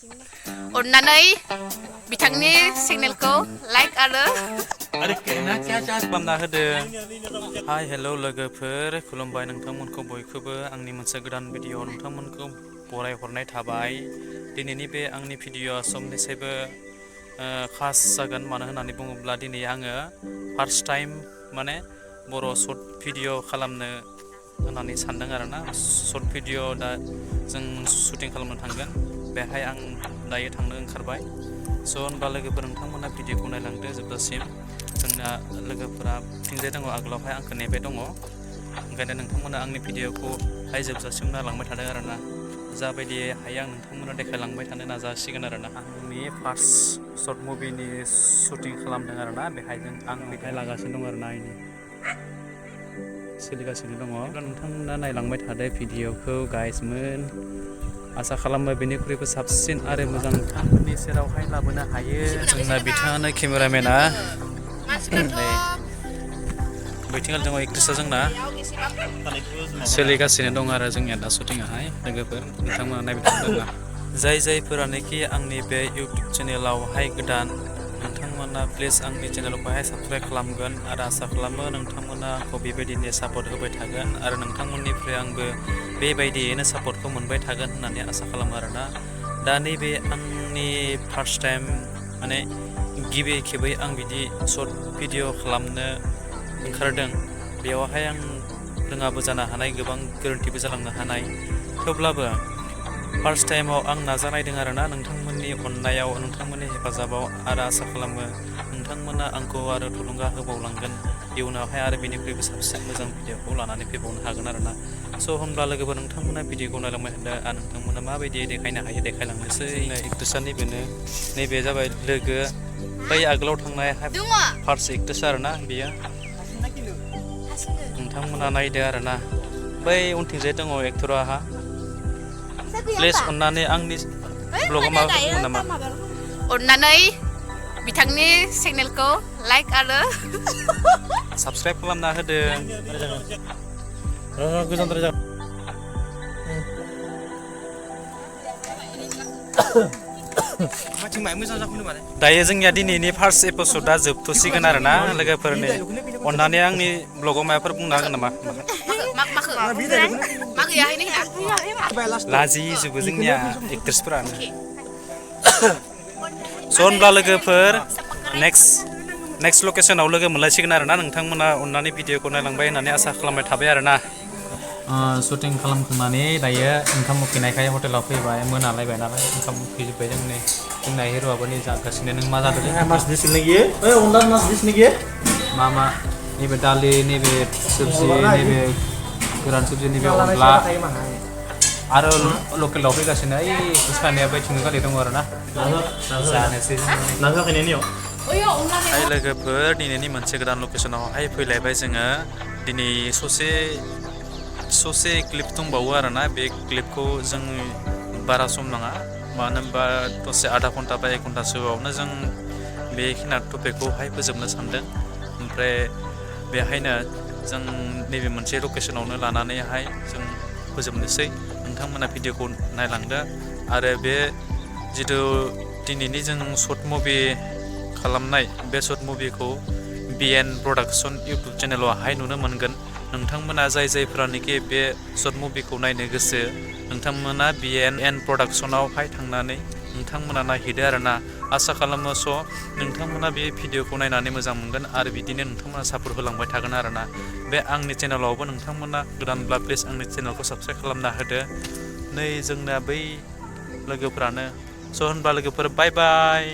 अन्नानै बिथांनि चेनेलखौ लाइक आरो खालामना होदो। हाय हेलौ लोगोफोर, खुलुमबाय नोंथांमोनखौ बयखौबो आंनि मोनसे गोदान भिडिअ नोंथांमोनखौ बरायहरनाय थाबाय। दिनैनि बे आंनि भिडिअआ समनिसेबो खास जागोन, मानो होननानै बुङोब्ला दिनै आङो फार्स्ट टाइम माने बर' सर्ट भिडिअ खालामनो होननानै सानदों आरोना। सर्ट भिडिअ दा जों शुटिं खालामनो थांगोन, बेहाय आं दायो थांनो ओंखारबाय। स' होनबा लोगोफोर नोंथांमोना भिडिअखौ नायलांदो जोबजासिम। जोंना लोगोफोरा थिंजाय दङ, आगोलावहाय आंखौ नेबाय दङ। ओंखायनो नोंथांमोना आंनि भिडिअखौहाय जोबजासिम नायलांबाय थादों आरोना। जाबायदि हायो आं नोंथांमोना देखायलांबाय थानो नाजासिगोन आरोना। आंनि फार्स्ट सर्ट मुभिनि शुटिं खालामदों आरोना, बेहाय आं मेथाइ लागासिनो दं आरोना, सोलिगासिनो दङ। नोंथांमोना नायलांबाय थादो भिडिअखौ गाइसमोन। आसा खालामो बेनिख्रुइबो साबसिन आरो मोजां नोंथांमोननि सेरावहाय लाबोनो हायो। जोंना बिथाङानो केमेरामेना। बैथिंगाल दङ एक्ट्रिसा जोंना सोलिगासिनो दं आरो जोंनिया दा शुटिङाहाय। लोगोफोर नोंथांमोना नायबाय थादों। जायफोरानोखि आंनि बे इउटुब चेनेलावहाय गोदान, नोंथांमोना प्लिज आंनि चेनेलखौहाय साबस्क्राइब खालामगोन आरो आसा खालामो नोंथांमोना आंखौ बेबायदिनो सापर्ट होबाय थागोन आरो नोंथांमोननिफ्राय आंबो बेबायदियैनो सापर्टखौ मोनबाय थागोन होननानै आसा खालामो आरोना। दा नैबे आंनि फार्स्ट टाइम माने गिबि खेबै आं बिदि सर्ट भिडिअ खालामनो ओंखारदों। बेयावहाय आं रोङाबो जानो हानाय, गोबां गोरोन्थिबो जालांनो हानाय, थेवब्लाबो फार्स्ट टाइमाव आं नाजानायदों आरोना। नोंथांमोननि अननायाव, नोंथांमोननि हेफाजाबाव आरो आसा खालामो नोंथांमोना आंखौ आरो थुलुंगा होबावलांगोन। इयुनावहाय आरो बेनिख्रुइबो साबसिन मोजां भिडिअखौ लानानै फैबावनो हागोन आरोना। स' होमब्ला लोगोफोर नोंथांमोना भिडिअखौ नायलांबाय थादो आरो नोंथांमोना माबायदि देखायनो हायो देखायलांनोसै। एक्ट्रिसा नैबे जाबाय लोगो, बै आगोलाव थांनाय फार्स्ट एक्ट्रिस आरोना बियो। नोंथांमोना नायदो आरोना। बै उनथिंजाय दङ एक्टराहा। प्लिज अन्नानै आंनि ब्लगाव माबाफोर बुङो नामा? अन्नानै बिथांनि चेनेलखौ लाइक आरो साबस्क्राइब खालामना होदो। गोजानद्राय जागोन। दायो जोंनिया दिनैनि फार्स्ट एपिसडआ जोबथ'सिगोन आरोना लोगोफोरनि। अन्नानै आंनि ब्लगाव माबाफोर बुंनो हागोन नामा? लाजिजोबो जोंनिया एक्ट्रिसफोरानो। स' होनब्ला लोगोफोर नेक्स्ट लकेसनाव लोगो मोनलायसिगोन आरोना। नोंथांमोना अन्नानै भिडिअखौ नायलांबाय होननानै आसा खालामबाय थाबाय आरोना। शुटिं खालामखांनानै दायो ओंखाम उखैनायखाय हटेलाव फैबाय, मोनालायबाय नालाय ओंखाम उखैजोब्बाय जोंना हिर'आबो नै जागासिनो। नों मा जादों? मा नैबे दालि, नैबे सबजि, नैबे गोरान सबजि, नैबे अनला आरो लकेलाव फैगासिनो। ओइ सानैया बैथिंबो गारि दङ आरोना, जानोसै। हाय लोगोफोर, दिनैनि मोनसे गोदान लकेसनावहाय फैलायबाय जोङो। दिनै ससे क्लिप दंबावो आरोना। बे क्लिपखौ जों बारा सम नाङा, मानो होनबा दसे आधा घन्टा बा 1 घन्टासोआवनो जों बेखिनि टपिकखौहाय फोजोबनो सानदों। ओमफ्राय बेहायनो जों नैबे मोनसे लकेसनावनो लानानैहाय जों फोजोबनोसै। नोंथांमोना भिडिअखौ नायलांदो आरो बे जिथु दिनैनि जों सर्ट मुभि खालामनाय, बे सर्ट मुभिखौ BN प्रडाक्सन इउटुब चेनेलावहाय नुनो मोनगोन। नोंथांमोना जायफोरानोखि बे सर्ट मुभिखौ नायनो गोसो, नोंथांमोना BN प्रडाक्सनावहाय थांनानै नोंथांमोना नायहैदो आरोना। आसा खालामो स' नोंथांमोना बे भिडिअखौ नायनानै मोजां मोनगोन आरो बिदिनो नोंथांमोना सापर्ट होलांबाय थागोन आरोना। बे आंनि चेनेलावबो नोंथांमोना गोदानब्ला प्लिज आंनि चेनेलखौ साबस्क्राइब खालामना होदो। नै जोंना बै लोगोफ्रानो। स' होनबा लोगोफोर बाय बाय।